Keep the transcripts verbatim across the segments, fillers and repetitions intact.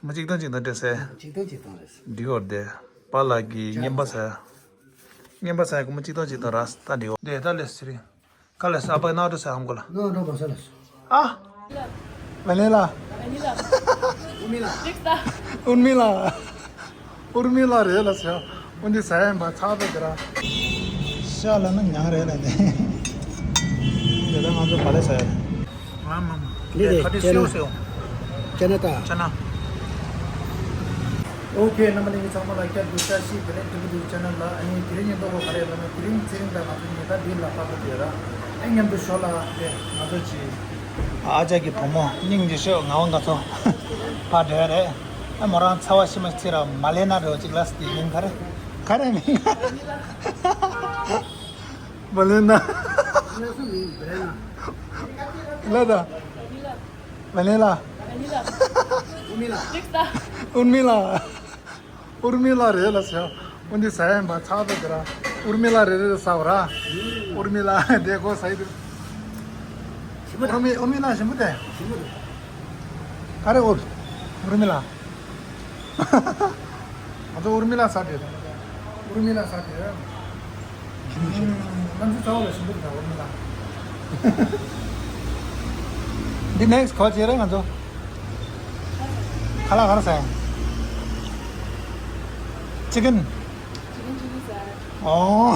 མི་གཅིག་སྟོང་གཅིག་སྟོང་སྤྲད་ཟེར། གཅིག་སྟོང་གཅིག་སྟོང་རེད། འགྲིག་གོ་རེད་དེ། པཱ་ལགས་ཀྱིས་རྔན་པ་ཟ། རྔན་པ་ཟ་ཡ་སྒོར་མོ་གཅིག་སྟོང་གཅིག་སྟོང་རག་ད་འགྲིག་གོ། དེ་ད་ལས་ཟེར། ག་ལས་ཨ་ཕ་ན་འགྲོ་ཟེར་ཧམ་གོ་ལ། ན་འགྲོ་མ་ཟ་ལ་སོ། ཨ། ཝ་ལེ་ལ། ཝ་ལེ་ལ། ཨུར་མི་ལ། ཨུར་མི་ལ། ཨུར་མི་ལ་རེད་ལ་ཟེར། འོན་ཏེ་ཟ་ཡན་པ་ཚགས་པ་དེ་ར། ཤ་ལ་ན་མྱང་རེད་ལ་ནི། དེ་ལ་ང་ཚོ་བ་ལེ་ཟ་ཡ་རེད། ང་མ་མ། ལི་ལི་ཁ་ཏི་ཅེ་ན། སེའུ་སེའུ། ཅ་ན་ད། ཅ་ན། ཨོ་ཁེ། རྣམ་པ་ལྷན་རྒྱས་ཚང་མ་ལ་བསྐྱར་དུ་བཀྲ་ཤིས་བདེ་ལེགས། ཏི་ཀུ་ཏི་ཅེ་ནལ་ལ། ཨ་ནི་དེ་རིང་ཉིན་ཐོ་གོ་ག་རེ་ལ་ན་དེ་རིང་ཚེ་རིང་དང་ང་ཚོ་ཉེ་ད་འདི་ལ་པ་ཏོ་དེ་ར། ཨེ་མཉམ་དུ་ཤོ་ལ་དེ་ང་ཚོ་ཅི། ཨ་ཅག་གི་བུ་མོ་སྙིང་རྗེ་ཤོས་ངག་དབང་དགའ་ཚོ་ཕར་འགྲོ་ཡ་རེད། ཨ་མོ་རང་ཚ་བ་ཤི་མ་ཚེ་ར་མ་ལེ་ན་རེ་བ་ཅིག་ལ་སྟེ་མིང་ག་རེ། ག་རེ་མིང་། མ་ལེ་ན། ལ་ད། མ་ལེ་ལ། ཨུར་མི་ལ། ཨུར་མི་ལ་རེད་ལ་ཟེར། ཨུ་འདི་ཟ་ཡན་པ་ཚགས་པ་དེ་ར། ཨུར་མི་ལ་རེ་རེ་ཟ་བ་ར། ཨུར་མི་ལ་དེ་གོ་ཟ་ཡི་དུ། ཞིམ་པོ་དང་། ཨུར་མི་ཨུར་མི་ལ་ཞིམ་པོ་དེ། ཞིམ་པོ་དང་། ག་རེ་ཨུར། ཨུར་མི་ལ། ང་ཚོ་ཨུར་མི་ལ་ཟ་དེ། ཨུར་མི་ལ་ཟ་དེ། ཨུམ། ང་ཚོ་ཚ་བ་ལ་ཞིམ་པོ་དང་ཨུར་མི་ལ། འདི་ནེག་སི་ཊི་ག་ཅི་རེད་ང་ཚོ། ཁ་ལག་ག་རེ་ཟ་ཡ། ཅི་ཀན། ཅི་ཀན་ཅི་ལི་ཟ། ཨོ།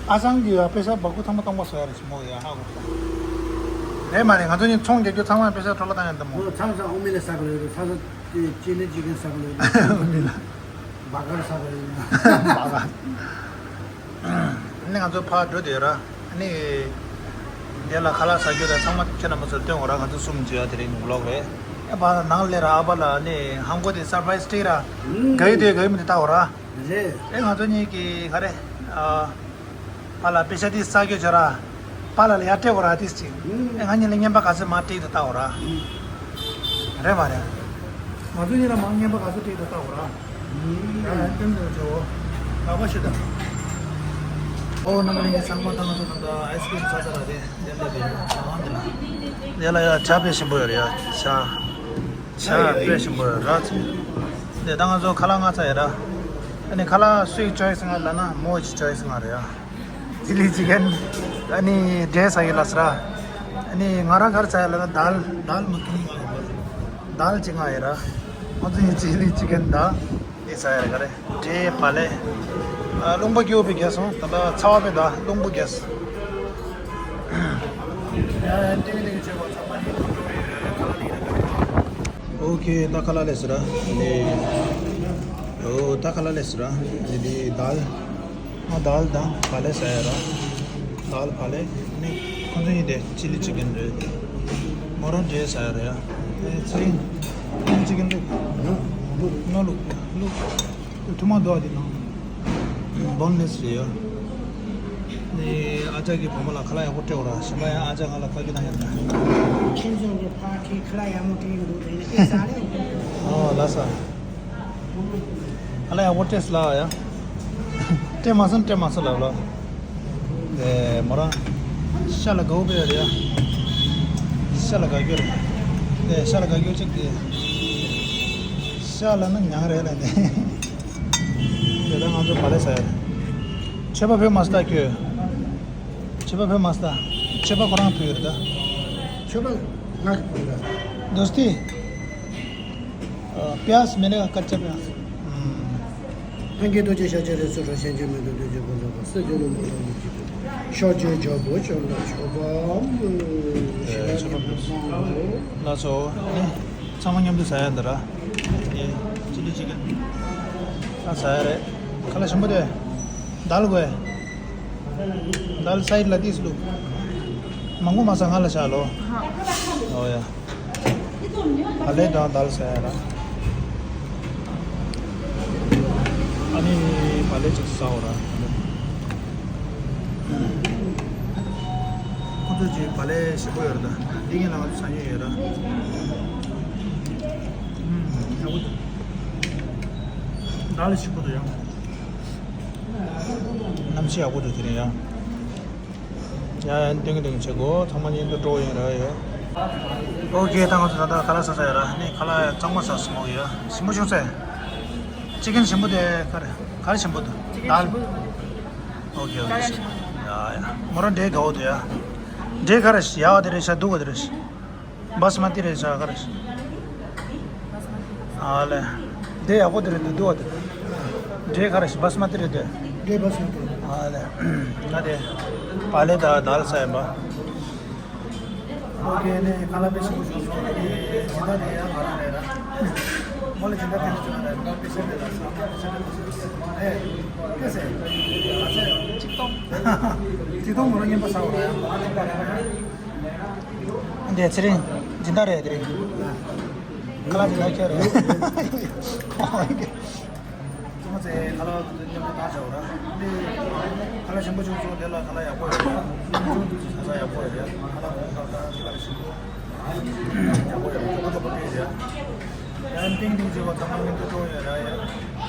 ཨ་ཞང་གིས་ཡ་པེ་ཤ་སྦ་ཁུག་ཐེངས་མ་སྟོང་པ་བཟོ་ཡ་རེད་ཞིམ་པོ་ཡ་ཧ་གོ། རེད་མ་རེད། ང་ཚོ་གཉིས་ཚོང་རྒྱག་རྒྱུ་ཚང་མ་པེ་ཤ་འཕྲོ་བརླག་བཏང་ཡ་འདི་མོ། ཨོ་ཚང་ཚང་ཨོ་མི་ལ་ཟ་གི་རེད། ཚང་ཚང་ཅི་ལི་ཅི་ཀན་ཟ་གི་རེད། ཨོ་མི་ལ། སྦ་གར་ཟ་གི་རེད། སྦ་གར། ཨ་ནི་ང་ཚོ་ཕར་འགྲོ་དེ་ར། ཨ་ནི། དེ་ལ་ཁ་ལག་ཟ་རྒྱུ་དང་ཚང་མ་ཁྱེད་རྣམ་པ་ཚོར་སྟོན་འོ་ར། ང་ཚོ་གསུམ་བྱེད་ཡ་དེ་རིང་ཝི་ལོག་རེད། ཨ་ཕ་ནང་ལས་ར་ཨ་ཕ་ལ་ཨ་ནི་ཧང་གོ་དེ་སར་པ་རའི་སི་སྤྲད་ར། ཨུམ། ག་ཡི་དེ་ག་ཡི་མི་དེ་ལྟ་འོ་ར། རེད། ཨེ་ང་ཚོ་གཉིས་ཀྱིས་ག་རེ། ཨ། པཱ་ལགས་པེ་ཤ་དེ་ཟ་རྒྱུ་བྱོས་ར། པཱ་ལགས་ལ་ཡར་སྤྲད་འོ་ར་དེ་ཅིག་ཨུམ། ཨེ་ང་གཉིས་ལ་རྔན་པ་ག་ཚོད་མར་སྤྲད་དེ་ལྟ་འོ་ར། ཨུམ། རེད་མ་རེད། ང་ཚོ་གཉིས་ལ་མར་རྔན་པ་ག་ཚོད་སྤྲད་དེ་ལྟ་འོ་ར། ཨུམ། ཡ་ཡ་སྟོན་དགོས་བྱོས། ལག་པ་ཞུ་དང་། ཨོ་རྣམ་པ་ལྷན་རྒྱས་ཚང་མ་ད་ང་ཚོ་ད་ལྟ་ཨའི་སི་ཀི་རིམ་ཟ་ཚར་ར་རེད། དེ་འདྲ་དེ་ཡང་དེ་ལ། དེ་ལ་ཡ་ཇ་དཔེ་ཞིམ་པོ་ཡོད་རེད་ཡ། ཇ། ཇ་དཔེ་ཞིམ་པོ་ཡོད་ར་ཚེ། དེ་ད་ང་ཚོ་ཁ་ལག་ལྔ་ཚར་ཡོད་ར། ཨ་ནི་ཁ་ལག་སུའི་ཅོའི་སི་ལྔ་ལབ་ན་མོ་ཅི་ཅོའི་སི་ལྔ་རེད་ཡ། ཅི་ལི་ཅི་ཀན། ཨ་ནི་འབྲས་ཟ་ཡི་ལ་ཟེར་ར། ཨ་ནི་ང་རང་ག་རེ་ཟ་ཡི་ལབ་ན་དཱལ། དཱལ་མུ་ཁི་ནི་ང་ལ་དཱལ་ཅིག་ང་ཡི་ར། ང་ཚོ་ཡི་ཅི་ལི་ཅི་ཀན་ད། འདི་ཟ་ཡི་ར་ག་རེ། འབྲས་བ་ལེ། ཨ་རླུང་བུ་རྒྱུག་པའི་རྒྱལ་སོང་ད་ལྟ་ཚ་བ་པའི་ད་རླུང་བུ་རྒྱས། ཨོ་ཁེ། ད་ཁ་ལག་ལས་སུ་ར། ཨོ་ད་ཁ་ལག་ལས་སུ་ར། འདི་འདི་དཱལ། ང་དཱལ་དང་བ་ལེ་ཟ་ཡ་ར། དཱལ་བ་ལེ། ནི་ཁོང་ཚོ་གཉིས་དེ་ཅི་ལི་ཅི་ཀན་རེད། མོ་རང་འབྲས་ཟ་ཡ་རེད་ཡ། ཨེ་ཅི་ལི་ཅི་ཀན་རེད། ནོ་ལུག་ལུག་ཐུ་མ་དོ་དེ་ནང་། བོན་ལེ་སི་རེད་ཡ། ནི་ཨ་ཅག་གི་བུ་མོ་ལ་ཁ་ལག་ཡག་པོ་སྤྲད་འོ་ར། གཞན་པ་ཡང་ཨ་ཅག་ང་ལ་བཀའ་བཀྱོན་གནང་ཡ་ར། ཁྱེད་ཚོ་གི་ཕ་གི་ཁ་ལག་ཡག་མོ་སྤྲད་ཡོང་འདུག་དེ་ནི་ཨེ་ཟ་རེད། ཨོ་ལ་ས། ཨ་ལ་ཡག་པོ་སྤྲད་སོང་ལ་ཡ། སྤྲད་མ་སོང་སྤྲད་མ་སོང་ལབ་ལ། ཨེ་མོ་རང་། ཤ་ལ་དགའ་བོ་བས་རེད་ཡ། ཤ་ལ་དགའ་རྒྱུ་རེད། ཨེ་ཤ་ལ་དགའ་རྒྱུ་གཅིག་གི། ཤ་ལ་ནི་མྱང་རེད་ལ་ནི། དེ་ལ་ང་ཚོ་བ་ལེ་ཟ་ཡ་རེད། མཆོད་པ་ཕུལ་མ་སོང་ད་ཁྱོད། མཆོད་པ་ཕུལ་མ་སོང་ད། མཆོད་པ་ཁོ་རང་ཕུལ་ཡོད་རེད་ད། མཆོད་པ་ང་གི་ཕུལ་ད། དོ་སྟེ། प्याज मैंने कच्चा प्याज। ལྷན་རྒྱས་ཐུགས་རྗེ་ཆེ། ཕྱག་རྒྱ་རེ་ཚུལ་ཁྲིམས་ཤན་འབྱེད་མི་འདུག་འདོད་ཆེན་ཀུན་ལ་དགའ། སེམས་ཅན་ལ་མ་ལོག་མི་བྱེད་པའི་ཕྱག་རྒྱ་རྒྱ་པོ་ཆོས་ལ་མཆོད་པ་འབུལ། ལགས་སོ། ཨ་ནི་ཚང་མ་མཉམ་དུ་ཟ་ཡ་འདི་ར། ཨེ་ཅི་ལི་ཅི་ཀན་ད་ཟ་ཡ་རེད། ཁ་ལག་ཞིམ་པོ་དེ། དཱལ་དགོས། དཱལ་སའིཌ་ལ་ཏིས་ལུ། མང་པོ་མ་ཟ་ང་ལ་བཞག་ལོ། ཨོ་ཡ། བ་ལེ་དང་དཱལ་ཟ་ཡ་ར། ཨ་ནི་བ་ལེ་ཅིག་ཟ་འོ་ར། ཁོ་ཚོ་ཅིག་བ་ལེ་ཞིམ་པོ་ཡོད་ར་ད། འདི་ངས་ལ་ང་ཚོ་ཟ་མྱོང་ཡོད་ར། ཨུམ་ཡག་པོ་འདུག་དཱལ་ཞིམ་པོ་འདུག་ཡང་། གནམ་གཤིས་ཡག་པོ་འདུག་དེ་རིང་ཡང་། ཡ་ཡ་ཏིང་ཏིང་བྱེད་དགོས། ཚང་མ་མཉམ་དུ་འགྲོ་ཡིན་ར་ཡོད། ཨོ་ཁེ། ད་ང་ཚོ་ད་ལྟ་ཁ་ལག་ཟ་ས་ཡོད་ར། ནི་ཁ་ལག་གཙང་མ་ཟ་སྲིད་མོ་ཡོད། ཞིམ་པོ་བྱུང་ཟེར། ཅི་ཀན་ཞིམ་པོ་དེ་ག་རེ་ག་རེ་ཞིམ་པོ་འདུག་ཅི་ཀན་དཱལ་ཞིམ་པོ་འདུག་ཨོ་ཁེ་ཨོ་ཁེ། ཡ་ཡ། མོ་རང་འབྲས་དགའ་བོ་འདུག་ཡ། འབྲས་ག་རེ་ཞིག་ཡག་པ་དེ་རེད་ཤག་སྡུག་པ་དེ་རེད་ཤག་བྷ་སི་མ་ཏི་རེད་ཤག་ག་རེ་ཞིག་ཨ་ལེ། འབྲས་ཡག་པོ་དེ་རེད་འདུག་སྡུག་པ་དེ། འབྲས་ག་རེ་ཞིག་བྷ་སི་མ་ཏི་རེད་འདུག་འབྲས་བྷ་སི་མ་ཏི་རེད། ཨ་ལེ། ད་དེ་བག་ལེབ་དང་དཱལ་ཟ་ཡིན་པ། ཨོ་ཁེ། ནས་ཁ་ལག་དཔེ་ཞིམ་པོ་བྱུང་སོང་། དེ་སྦྱིན་བདག་དེ་ཡང་ང་རང་རེད་ར། ཨོ་ལེ། སྦྱིན་བདག་དེ་ཚོ་ང་རང་རེད། དཔེ་ཆ་དེ་ལ་ས་དཔེ་ཆ་དེ་ལ་ས་རེད། ཁེ་སེ། ཨ་ཚེ། ཆིག་སྟོང་། ཆིག་སྟོང་མོ་རང་རྔན་པ་ཟ་བ་རེད། འདི་ཚེ་རིང་སྦྱིན་བདག་རེད་དེ་རིང་། ཁ་ལག་སྦྱིན་བདག་ཁྱོད་རེད། ཨོ་ཁེ། ཚང་མ་ཚེ་ཁ་ལག་ཚོ་མཉམ་དུ་བཏང་བྱ་བ་ར། ཁ་ལག་ཞིམ་པོ་བྱུང་སོང་། དེ་ལ་ཁ་ལག་ཡག་པོ་ཡོད་ར། ཆུང་ཆུང་དུས་སུ་ཆ་ས་ཡག་པོ་ཡོད་ར། ཁ་ལག་གོང་ཁ་ཁ་ཅི་ག་རེ་ཞིམ་པོ་ཡག་པོ་ཡོད་ར། ཁ་ལག་ཁ་པོ་ཡོད་ར། ཡང་ཏིང་ཏིང་ཅེས་པ་ཚང་མ་མཉམ་དུ་གཏོང་ཡོད་ར་ཡ།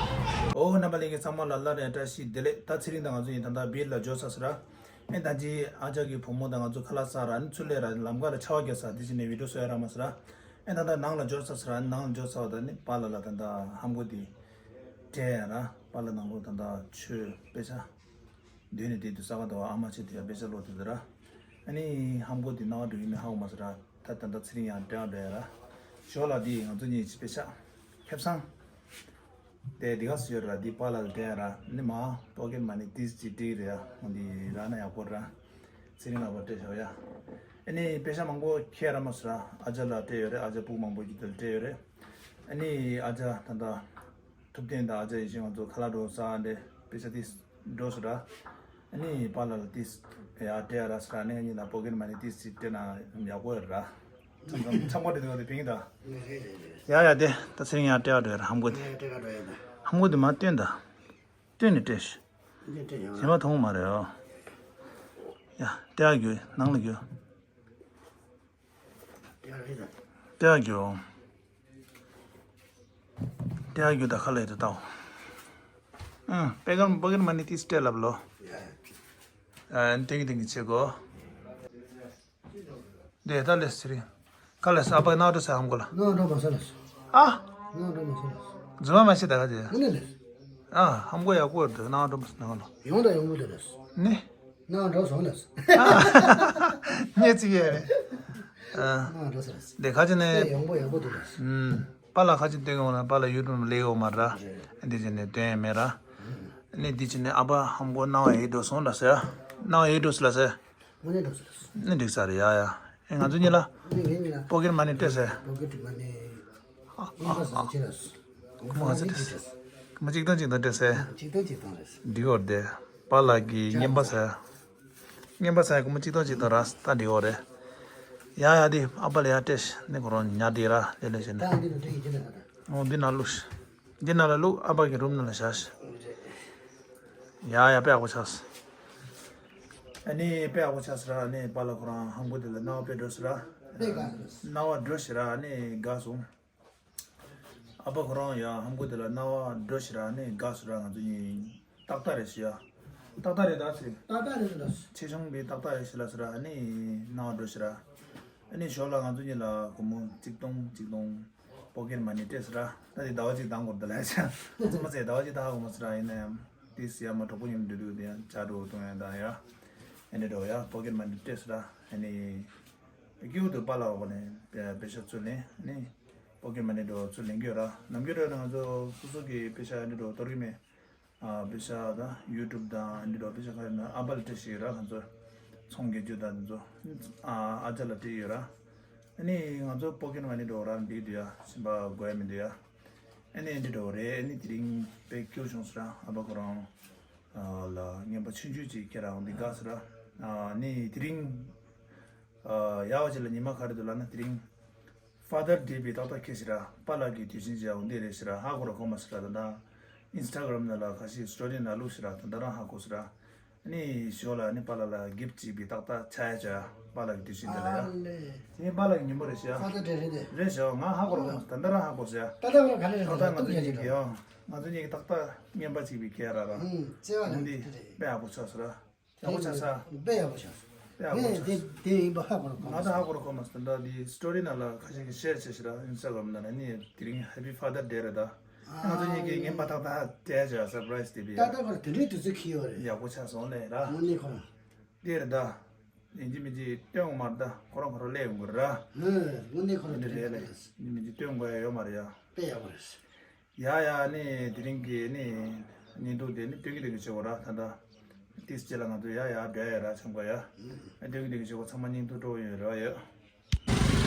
ཨོ་རྣམ་པ་ལྷན་རྒྱས་ཚང་མ་ལ་སླར་ཡང་བཀྲ་ཤིས་བདེ་ལེགས། ད་ཚེ་རིང་དང་ང་ཚོ་ཡིན་ད་ལྟ་བིར་ལ་འབྱོར་ཚར་སོང་ར། ཨེ་ད་ཅི་ཨ་ཅག་གི་བུ་མོ་དང་ང་ཚོ་ཁ་ལག་ཟ་ར། ཨ་ནི་ཚུར་སླེབས་ར་ལམ་ཁ་ལ་ཆར་པ་བརྒྱབ་ས་དེ་བྱས་ནས་བི་ཌིའོ་བཟོ་ཡ་རག་མ་སོང་ར། ཨེ་ད་ལྟ་ནང་ལ་འབྱོར་ཚར་སོང་ར། ནང་ལ་འབྱོར་ཚར་བ་ད་ནི་པཱ་ལགས་ལ་ད་ལྟ་ཧམ་གོ་དེ་སྤྲད་ཡ་ར། པཱ་ལགས་ནང་ལོགས་ད་ལྟ་ཆོས་དཔེ་ཆ་འདོན་ནས་བསྡད་འདུག་ས་ག་ཟླ་བ་ཨ་མ་ཆེ་དེ་ཡ་དཔེ་ཆ་ཀློག་བསྡད་འདུག་ར། ཨ་ནི་ཧམ་གོ་དེ་སྣང་བ་འགྲོ་ཡིན་མིན་ཧ་གོ་མ་སོང་ར། ད་ད་ལྟ་ཚེ་རིང་ཡང་སྤྲད་པ་འདྲ་ཡ་ར། ཞོར་ལ་དེ་ང་ཚོ་གཉིས་ཀྱི་དཔེ་ཆ་ཁེ་བཟང་དེ་འདི་ག་སུ་ཡོད་ར། འདི་པཱ་ལགས་ལ་སྤྲད་ཡ་ར། ནི་མ་པོ་ཀེཊ་མ་ནི་ཏིས་ཅིག་སྤྲད་རེད་ཡ། འདི་རག་ན་ཡག་པོ་ར། ཚེ་རིང་ལགས་པར་སྤྲད་ཤོག་ཡ། ཨ་ནི་དཔེ་ཆ་མང་པོ་ཁྱེར་ར་མ་སོང་ར། ཨ་ཅག་ལ་སྤྲད་ཡོད་རེད། ཨ་ཅག་ཕྲུ་གུ་མང་པོ་གི་དེ་ལ་སྤྲད་ཡོད་རེད། ཨ་ནི་ཨ་ཅག་ད་ལྟ་ཐུབ་བསྟན་དང་ཨ་ཅག་ཡེ་ཤེས་ང་ཚོ་ཁ་ལག་འགྲོ་ས་འདྲ་དཔེ་ཆ་ཏིས་འགྲོ་སོང་ར། ཨ་ནི་པཱ་ལགས་ལ་ཏིས་ཡ་སྤྲད་ཡ་རག་སོང་ར། ཨ་ནི་ང་གཉིས་ལ་པོ་ཀེཊ་མ་ནི་ཏིས་ཅིག་སྤྲད་ན་ཡག་པོ་ཡོད་ར། ཚང་མ་ཚང་མ་སྤྲད་དུས་དེ་ཕིང་ད། ཡ་ཡ་དེ་ད་ཚེ་རིང་ཡ་སྤྲད་ཡ་འགྲོ་ཡ་ར། ཧམ་གོ་དེ་ཧམ་གོ་དེ་མ་སྟོན་ད། སྟོན་ནས་སྤྲད་ཤི། གཞན་པ་མཐོང་མ་རེད་ཨོ། ཡ་སྟེར་རྒྱུ་ནང་ལ་རྒྱུ། སྟེར་རྒྱུ། སྟེར་རྒྱུ་ད་ཁ་ལས་དེ་ལྟའོ། ཨང་པེ་ཀར་པོ་ཀེཊ་མ་ནི་ཏིས་སྤྲད་ལབ་ལོ། ཨ་ཏིང་ཏིང་བྱེད་དགོ། དེ་ད་ལས་ཟེར་ཡིན། ག་ལས་ཨ་ཕ་ནང་འགྲོ་ཟེར་ཧམ་གོ་ལ། ནང་འགྲོ་མ་ཟེར་ལས། ཨ། ནང་འགྲོ་མ་ཟེར་ལས། རྫུན་མ་མ་བྱེད་ད་ག་དེ། ཨ་ནི་ལས། ཨ་ཧམ་གོ་ཡག་པོ་ཡོད་དེ་ནང་འགྲོ་མ་ཟེར་ནང་ལོ། ཡོང་ད་ཡོང་གི་རེད་ལས། ནི། ནང་འགྲོ་སོང་ལས། ཉེ་ཚིག་ཡས་རེད། ཨ། ནང་འགྲོ་ཟེར་ལས། དེ་ཁ་ཅིག་ནས། དེ་ཡོང་པོ་ཡག་པོ་འདུག་ལས། ཨུམ། པཱ་ལགས་ཁ་ཅིག་སྟོན་གི་འོང་ན་པཱ་ལགས་ཡུ་ཊུབ་ལས་ཡོང་མ་ར། རེད། འདི་བྱས་ནས་སྟོན་ཡས་མེད་ར། ཨུམ། ནི་འདི་བྱས་ནས་ཨ་ཕ་ཧམ་གོ་ནང་བ་ཡེ་འགྲོ་སོང་ལ་ཟེར། ནང་བ་ཡེ་འགྲོ་སོང་ལ་ཟེར། དངོས་གནས་འགྲོ་ཟེར། ནི་འགྲིག་ས་རེད་ཡ་ཡ། ཨེ་ང་ཚོ་གཉིས་ལ། ནི་ངེད་གཉིས་ལ། པོ་ཀེཊ་མ་ནི་སྤྲད་ཟེར། པོ་ཀེཊ་མ་ནི། ཨ་ཨ་ཨ། ཁོ་མོ་ག་ཚོད་སྤྲད། ཁོ་མོ་གཅིག་སྟོང་གཅིག་སྟོང་སྤྲད་ཟེར། གཅིག་སྟོང་གཅིག་སྟོང་རེད། འགྲིག་གོ་རེད་དེ། པཱ་ལགས་ཀྱི་རྔན་པ་ཟེར། རྔན་པ་ཟེར་ཁོ་མོ་གཅིག་སྟོང་གཅིག་སྟོང་ར་ད་འགྲིག་གོ་རེད། ཡ་ཡ་དེ་ཨ་ཕ་ལ་ཡ་སྤྲད་ཤི་ནི་ཁོ་རང་ཉར་དེ་ར་ལེ་ལེ་བྱས་ནས། ད་འདི་ནང་སྤྲད་ཡིན་གྱི་ལ་ད། འོ་འདི་ནང་བླུགས་ཤི། འདི་ནང་ལ་བླུགས། ཨ་ཕ་གི་རུམ་ནང་ལ་བཞག་ཤི། ཡ་ཡ་དཔེ་ཡག་པོ་ཆགས་སོང་། ཨ་ནི་དཔེ་ཡག་པོ་ཆགས་སོང་ར། ཨ་ནི་པཱ་ལགས་ཁོ་རང་ཧམ་གོ་དེ་ལ་སྣང་བ་དཔེ་འགྲོ་སོང་ར། དཔེ་དགའ་སོང་། སྣང་བ་འགྲོ་ཤི་ར། ཨ་ནི་དགའ་སོང་། ཨ་ཕ་ཁོ་རང་ཡ་ཧམ་གོ་དེ་ལ་སྣང་བ་འགྲོ་ཤི་ར། ཨ་ནི་དགའ་སོང་ར། ང་ཚོ་གཉིས་ཏག་ཏག་རེད་ཤི་ཡ། ཏག་ཏག་རེད་ད་ཟེར། ཏག་ཏག་རེད་ད། ཆེ་ཆུང་བའི་ཏག་ཏག་རེད་ཤི་ལ་ཟེར་ར། ཨ་ནི་སྣང་བ་འགྲོ་ཤི་ར། ཨ་ནི་ཞོར་ལ་ང་ཚོ་གཉིས་ལ་སྒོར་མོ་གཅིག་སྟོང་གཅིག་སྟོང་པོ་ཀེཊ་མ་ནི་སྤྲད་ཟེར་ར། ད་དེ་ཟླ་བ་གཅིག་བཏང་དགོས་རེད་ད་ལབ་ཡ་ཆ། ཙི་མ་ཚེ་ཟླ་བ་གཅིག་ད་ཧ་གོ་མ་ཟེར་ར། ཡིན་ན་ཡང་དེ་ཟེར་ཡ་མ་གྲོགས་པོ་ཉིན་འདུག་འདུག་དེ་ཡང་ཇ་འགྲོ་གཏོང་ཡ་ད་ཡ། ཨ་ནི་འགྲོ་ཡ་པོ་ཀེཊ་མ་ནི་སྤྲད་ཟེར་ར། ཨ་ནི་སྐྱིད་པོ་འདུག་པཱ་ལགས་འོག་ནས་པེ་ཤག་ཚུར་ལེན། ཨ་ནི་པོ་ཀེཊ་མ་ནི་འགྲོ་ཚུར་ལེན་གྱི་ཡོད་ར། ནམ་རྒྱུན་འགྲོ་ན་ང་ཚོ་སོ་སོ་གི་པེ་ཤག་ཨ་ནི་འགྲོ་གཏོར་གི་མེད། ཨ་པེ་ཤག་དང་ཡུ་ཊུབ་དང་ཨ་ནི་འགྲོ་པེ་ཤག་ག་རེ་ན་ཨ་ཕ་ལ་སྤྲད་ཤི་ཡོད་ར། ང་ཚོ་ཚོང་རྒྱག་རྒྱུ་དང་འདི་ཚོ་ཨ་ཨ་ཅག་ལ་སྤྲད་ཡོད་ར། ཨ་ནི་ང་ཚོ་པོ་ཀེཊ་མ་ནི་འགྲོ་ར་འགྲིག་འདུག་ཡ། གཞན་པ་དགོས་ཡ་མི་འདུག་ཡ། ཨ་ནི་འདི་འགྲོ་རེད། ཨ་ནི་དེ་རིང་དཔེ་སྐྱིད་པོ་བྱུང་སོང་ར། ཨ་ཕ་ཁོ་རང་ཨ་ལ་རྔན་པ་ཆུང་ཆུང་ཅིག་ཁྱེར་ར་འོང་འདི་དགའ་སོང་ར། ཨ་ནི་དེ་རིང་ཨ་ཡག་པ་ཅིག་ལ་ཉི་མ་ག་རེ་འདུག་ལབ་ན་དེ་རིང་ཕ་དར་ཌེ་བའི་ཏག་ཏག་ཁེལ་ཤི་ར། པཱ་ལགས་ཀྱི་དུས་ཆེན་ཅིག་འོང་འདི་རེད་ཤི་ར། ཧ་གོ་ར་གོ་མ་སོང་ར། ད་ལྟ་ཨིན་སི་ཊ་གྷ་རམ་ནང་ལ་ཁ་ཤས་སི་ཊོ་རི་ནང་བླུགས་ཤི་ར། ད་ལྟ་རང་ཧ་གོ་སོང་ར། ཨ་ནི་ཞོར་ལ་ཨ་ནི་པཱ་ལགས་ལ་གིཕ་ཊི་ཅིག་བྱས་པའི་ཏག་ཏག་ཆ་ཡ་ཆ་ཡ། པཱ་ལགས་ཀྱི་དུས་ཆེན་དེ་ལ་ཡ། ཨ་ལེ། དེ་པཱ་ལགས་ཀྱི་ཉིན་མོ་རེད་ཤག་ཕ་དར་ཌེ་རེད་དེ། རེད་ཤག་ང་ཧ་གོ་ར་གོ་མ་སོང་། ད་ལྟ་རང་ཧ་གོ་སོང་ཡ། ད་ལྟ་རང་ག་ལེ་རེད། ད་ལྟ་ང་ཚོ་གཉིས་ཀྱི་ཡང་ང་ཚོ་གཉིས་ཀྱི་ཏག་ཏག་རྔན་པ་ཅིག་བྱས་ཁྱེར་ར་ར། ཨུམ་བརྩེ་བ་འོང་འདི་རེད་དེ་རེད། དཔེ་ཡག་པོ་ཆགས་སོང་ར། ཡག་པོ་ཆགས་ས། དཔེ་ཡག་པོ་ཆགས་སོང་། དེ་ཡག་པོ་ངས་དེ་ཆགས་དེ་ཡིན་པ་ཧ་གོ་ར་གོ་མ་ང་ད་ཧ་གོ་ར་གོ་མ་སོང་། ད་འདི་སི་ཊོ་རི་ནང་ལ་ཁ་ཤས་ཀྱིས་ཤེར་བྱས་ཤག་ར། ཨིན་སི་ཊ་གྷ་རམ་ནང་ལ་ནི་དེ་རིང་Happy Father Day རེད་ད། ང་ཚོ་གཉིས་ཀྱིས་ངའི་པ་ཏག་ཏག་སྤྲད་བྱས་སར་པ་རའི་སི་དེ་བི་ཡ། ཏག་ཏག་ཁོ་ར་དེ་འདྲའི་དུས་ཚོད་འཁེལ་ཡོད་རེད། ཡག་པོ་ཆགས་སོང་ལེ་ར། དངོས་གནས་ཁོ་རང་། དེ་རེད་ད། ཡིན་གཅིག་མིན་གཅིག་སྟོན་དགོས་མ་རེད་ད། ཁོ་རང་ཁོ་རང་སླེབས་ཡོང་དགོས་རེད་ར། ཧུ། དངོས་གནས་ཁོ་རང་དེ་འདྲ་དེ་རེད་ལེ། ཡིན་གཅིག་མིན་གཅིག་སྟོན་དགོས་ཡ་ཡོད་མ་རེད་ཡ། དཔེ་ཡག་པོ་རེད། ཡ་ཡ་ནི་དེ་རིང་གི་ནི་བརྙན་ཐུང་དེ་ནི་སྟོན་གྱི་སྟོན་གྱི་བྱེད་དགོས་ར། ད་ལྟ་ཏིས་རྗེས་ལ་ང་ཚོ་ཡ་ཡ་འགྲོ་ཡ་ར། ཆང་གོ་ཡ། སྟོན་གྱི་སྟོན་གྱི་བྱེད་དགོས། ཚང་མ་བརྙན་ཐུང་སྤྲོ་ཡོད་ར་ཡ།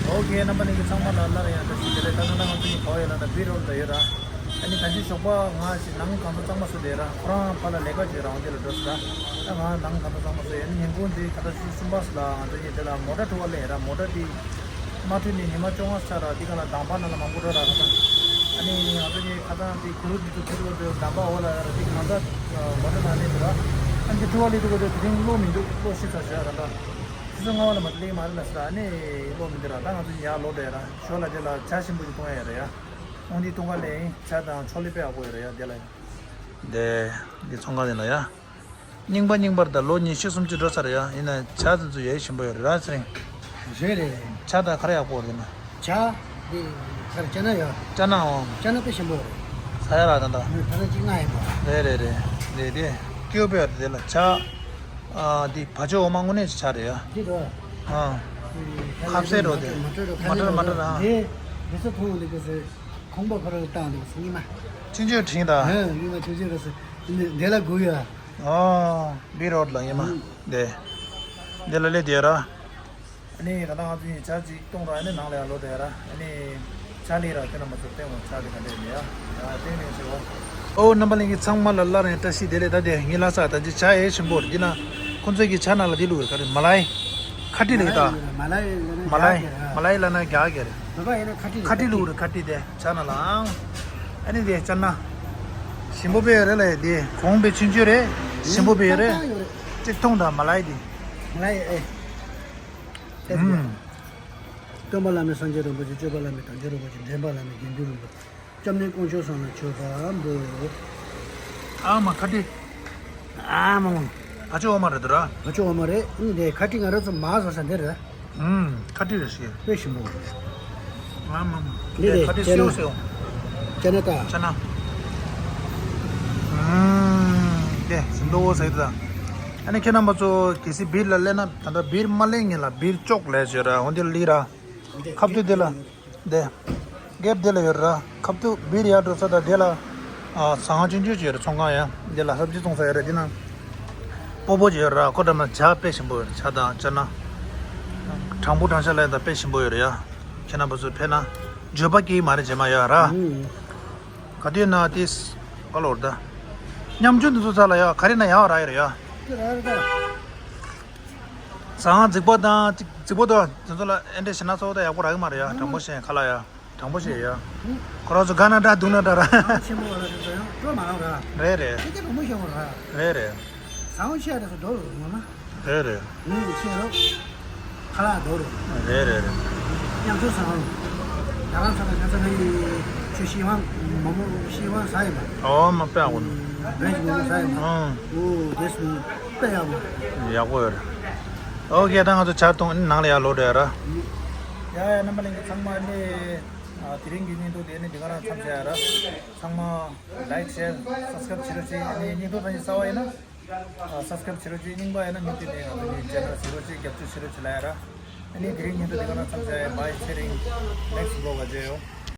ཨོ་ཁེ། རྣམ་པ་ལྷན་རྒྱས་ཚང་མ་ལ་སླར་ཡང་བཀྲ་ཤིས་བདེ་ལེགས། ད་ནང་ང་ཚོ་གཉིས་ག་པར་ཡོད་ལབ་ན་བི་རོ་ལ་ཡོད་ར། ཨ་ནི་ད་ཅི་ཞོགས་པ་ང་ཞིག་ནང་གང་ཚོ་གཙང་མ་བཟོས་བསྡད་ར། ཁོ་རང་ཕར་ལ་ལས་ཀ་བྱེད་ར། འོ་དེ་ལ་འགྲོ་ཟེར་ར། ད་ང་ནང་གང་ཚོ་གཙང་མ་བཟོས། ཨ་ནི་ཉིན་གུང་འདི་ད་ལྟ་ཆུ་ཚོད་གསུམ་པ་ལ་ང་ཚོ་གཉིས་དེ་ལ་མོ་ཊ་འཁྲུག་པ་སླེབས་ར། མོ་ཊ་འདི་མ་འཁྲུགས་ནས་ཉི་མ་བཅོ་ལྔ་ཆགས་ར། འདི་ག་ལ་འདམ་བག་ནང་ལ་མང་པོ་འགྲོ་ར། ཁ་སང་ཨ་ནི་ང་ཚོ་གཉིས་ཁ་སང་འདི་གུ་རུ་འདི་ཚོ་ཁྱེར་འགྲོ་དུས་འདམ་བག་འོག་ལ་ཡ་ར། འདི་གང་ཚ་མོ་ཊ་ནང་སླེབས་འདུག་ར། ཨ་ནི་འཁྲུག་པ་སླེབས་འདུག་གོ། དེ་དེ་རིང་གློག་མི་འདུག་གློག་ཤི་ཚར་བཞག་ར་ད། ཆུ་ཚོད་ལྔ་པ་ལ་མ་སླེབས་མ་རེད་ལ་ཟེར། ཨ་ནི་གློག་མི་འདུག་ར། ད་ང་ཚོ་ཡར་ལོག་འགྲོ་ཡ་ར། ཞོར་ལ་དེ་ལ་ཇ་ཞིམ་པོ་ཞིག་འཐུང་ཡ་ཡོད་ར་ཡ། འོང་འདི་འཐུང་ག་ལེ་ཡིན། ཇ་དང་ཆོག་ལེ་དཔེ་ཡག་པོ་ཡོད་ར་ཡ། དེ་ལ་ཡིན། དེ་འདི་ཚོང་ཁང་དེ་ལ་ཡ། རྙིང་པ་རྙིང་པར་ད་ལོ་ཉི་ཤུ་སུམ་ཅུ་འགྲོ་ཚར་ཡ། ཡིན་ན་ཇ་དེ་ཚོ་ཡ་ཞིམ་པོ་ཡོད་ར་ཚེ་རིང་། རེད་རེད། ཇ་དང་ག་རེ་ཡག་པོ་རེད་ན། ཇ། འདི་ག་རེ་ཅ་ན་ཡ། ཅ་ན་འོ། ཅ་ན་དཔེ་ཞིམ་པོ་རེད། ས་ཡ་ར་ད་ད། ད་ལྟ་གཅིག་ལྔ་ཡིན་པ། རེད་རེད་རེད། རེད་དེ། སྐྱོ་པོ་ཡོད་དེ་ལ་ཇ། ཨ་འདི་བ་ཅོ་འོ་མ་དངོས་གནས་ཅིག་ཆགས་རེད་ཡ། འདི་རོ། ཨ། ཁ་ཟས་རོ་དེ། མ་འདྲ་རོ། མ་འདྲ་ར། འདི་རེ་ས་མཐོང་འདི་ག་ཟེར། ཁོང་པ་ཁོ་ར་བཏང་འདུག་ཟེར། ཉི་མ། ཆུང་ཆུང་དྲིན་དང་། ཨ་ཉི་མ་ཆུང་ཆུང་ར་ཟེར། འདི་ལ་དགོས་ཡ། ཨོ། བི་རོ་ལ་ཉི་མ། འདི། འདི་ལ་ལས་དེ་ར། ཨ་ནི་ད་ལྟ་ང་ཚོ་གཉིས་ཇ་ཅིག་བཏུང་ར། ཨ་ནི་ནང་ལ་ཡར་ལོག་འགྲོ་ཡ་ར། ཨ་ནི་ཇ་ལས་ར། ཁྱེད་རྣམ་པ་ཚོ་བསྟན་འོང་། ཇ་དེ་ག་འདྲ་ཡིན་ཡ། ཡ་བསྟན་ནས་ཟེར་བ། ཨོ་རྣམ་པ་ལྷན་རྒྱས་ཚང་མ་ལ་སླར་ཡང་བཀྲ་ཤིས་བདེ་ལེགས། ད་དེ་ངའི་ལྷ་ས་ད་ཅི་ཇ་ཡེ་ཞིམ་པོ་རེད། འདི་ན་ཁོང་ཚོས་ཀྱི་ཇ་ནང་ལ་འདི་བླུགས་རེད། ག་རེ་མ་ལའི། ཁ་ཊི་ལ་ཡི་ད། མ་ལའི་ལ་ན་མ་ལའི། རྒྱག་གི་ར། མ་ལའི་ལ་ན་རྒྱག་གི་རེད། བོད་པ་ཡིན་ན་ཁ་ཊི་ལ་ཁ་ཊི་བླུགས་རེད། ཁ་ཊི་དེ་ཇ་ནང་ལ་ཨང་། ཨ་ནི་དེ་ཅ་ན། ཞིམ་པོ་དཔེ་རེད་ལ་དེ། གོང་དཔེ་ཆུང་ཆུང་རེད། ཞིམ་པོ་དཔེ་རེད། ཏག་ཏག་ཡོད་རེད། གཅིག་འཐུང་དང་མ་ལའི་དེ། མ་ལའི་ཨེ། ཨུམ། སྟོན་པ་བླ་མེད་སངས་རྒྱས་རིན་པོ་ཆེ། སྤྱོད་པ་བླ་མེད་དམ་ཆོས་རིན་པོ་ཆེ། འདྲེན་པ་བླ་མེད་དགེ་འདུན་རིན་པོ་ཆེ། སྐྱབས་གནས་དཀོན་མཆོག་གསུམ་ལ་མཆོད་པ་འབུལ། ཨ་མ་ཁ་ཊི། ཨ་མ་མ། བ་ཅོ་འོ་མ་རེད་དོ་ར། བ་ཅོ་འོ་མ་རེད། ཨ་ནི་དེ་ཁ་ཊི་ང་རང་ཚོ་མར་ཟ་ས་འདི་རེད། ཨུམ། ཁ་ཊི་རེད་ཤག་དཔེ་ཞིམ་པོ། ཨ་མ་མ། འདི་དེ་ཁ་ཊི་ཅ་ན། སེའུ་སེའུ། ཅ་ན་ད། ཅ་ན། ཨུམ། དེ་ཞིམ་པོ་ཟེར་ད། ཨ་ནི་ཁྱེད་རྣམ་པ་ཚོ་གལ་སྲིད་བིར་ལ་སླེབས་ན། ད་ལྟ་བིར་མ་སླེབས་སྔོན་ལ་བིར་ཅོག་ལས་བྱོས་ར། འོ་འདི་ལི་ར། ཁ་ཐུག་དེ་ལ། དེ། རྒྱབ་དེ་ལ་ཡོད་ར། ཁ་ཐུག་བིར་ཡར་འགྲོ་ས་དང་དེ་ལ། ཨ་ཟ་ཁང་ཆུང་ཆུང་ཅིག་ཡོད་ར། ཚོང་ཁང་ཡ། དེ་ལ་སབ་ཇི་བཙོང་ས་ཡོད་ར། དེ་ན། སྤོ་བོ་ཅིག་ཡོད་ར། ཁོ་འགྲམ་ན་ཇ་དཔེ་ཞིམ་པོ་ཡོད་ར། ཇ་དང་ཅ་ན། དྲང་པོ་དྲང་བཞག་ལ་ཡ་ད་དཔེ་ཞིམ་པོ་ཡོད་ར་ཡ། ཁྱེད་རྣམ་པ་ཚོ་ཕེབས་ན། འགྱོད་པ་སྐྱེ་གི་མ་རེད་རྗེས་མ་ཡ་ར། ཨུམ། ག་དུས་ན་དེ། ག་ལོར་ད། ཉམ་ཆུང་འདི་ཚོ་ཚ་ལ་ཡ་ག་རེ་ན་ཡ་ར་ཡ་ར་ཡ། ཁྱེད་ར་ར་ད། ཟ་ཁང་རྫིག་པོ་དང་རྫིག་རྫིག་པོ་དང་དེ་ཚོ་ལ་ཨེ་འདྲ་ཞེ་ན་ཚོ་ད་ཡག་པོ་རག་གི་མ་རེད་ཡ། དྲང་པོ་བཤད་ཁ་ལག་ཡ། དྲང་པོ་བཤད་ཡ། ཁོ་རང་ཚོ་དགའ་ན་འདྲ་སྡུག་ན་འདྲ་ར། ཆེན་པོ་བ་ལ་དེ་ཚོ་ཡང་སྤྲོ་མ་རག་ར། རེད་རེད། དེ་ག་དྲང་པོ་བཤད་དགོས་ར། རེད་རེད། ཟ་ཁང་ཆེ་ཡ་དེ་ཚོ་འགྲོ་རུ་ངོ་མ། རེད་རེད། ངོས་ཀྱི་ཆེ་རུ། ཁ་ལག་འགྲོ་རུ། རེད་རེད་རེད། ཉམ་ཆུང་ཟ་ཁང་། ད་ག་ས་ལ་ང་ཚོ་ནི་ཆུ་ཤིང་བང་མ་མོ་ཤིང་བང་ཟ་ཡིན་པ། ཨོ་མ་དཔེ་ཡག་པོ་འདུག་བེད་ཀྱི་མ་མོ་ཟ་ཡིན་པ། ཨང་། ཨོ་དེ་སུ་དཔེ་ཡག་པོ། ཡག་པོ་ཡོད་རེད། ཨོ་ཁེ། ད་ང་ཚོ་ཇ་འཐུང་ནང་ལ་ཡར་ལོག་འགྲོ་ཡ་ར། ཡ་ཡ། རྣམ་པ་ལྷན་རྒྱས་ཚང་མ་ནི། ཨ་དེ་རིང་གི་བརྙན་ཐུང་དེ་ནི་འདི་ག་རང་མཚམས་བཞག་ཡ་ར། ཚང་མ་ལའིཀ་ཤེར་སབ་སི་ཀ་རབ་བྱེད་རོགས་བྱེད། ཨ་ནི་བརྙན་ཐུང་ད་ནི་གསར་པ་ཡིན་ན། ཨ་སབ་སི་ཀ་རབ་བྱེད་རོགས་བྱེད། རྙིང་པ་ཡིན་ན་མུ་མཐུད་ནས་ང་ཚོ་གི་ཅེ་ནལ་གཟིགས་རོགས་བྱེད། རྒྱབ་སྐྱོར་བྱེད་རོགས་བྱེད་ལབ་ཡ་ར། ཨ་ནི་དེ་རིང་བརྙན་ཐུང་འདི་ག་རང་མཚམས་བཞག་ཡ། བྷའི། ཚེ་རིང་ནེག་སི་ཊི་བི་ལོག་ག་མཇལ་ཡོང་།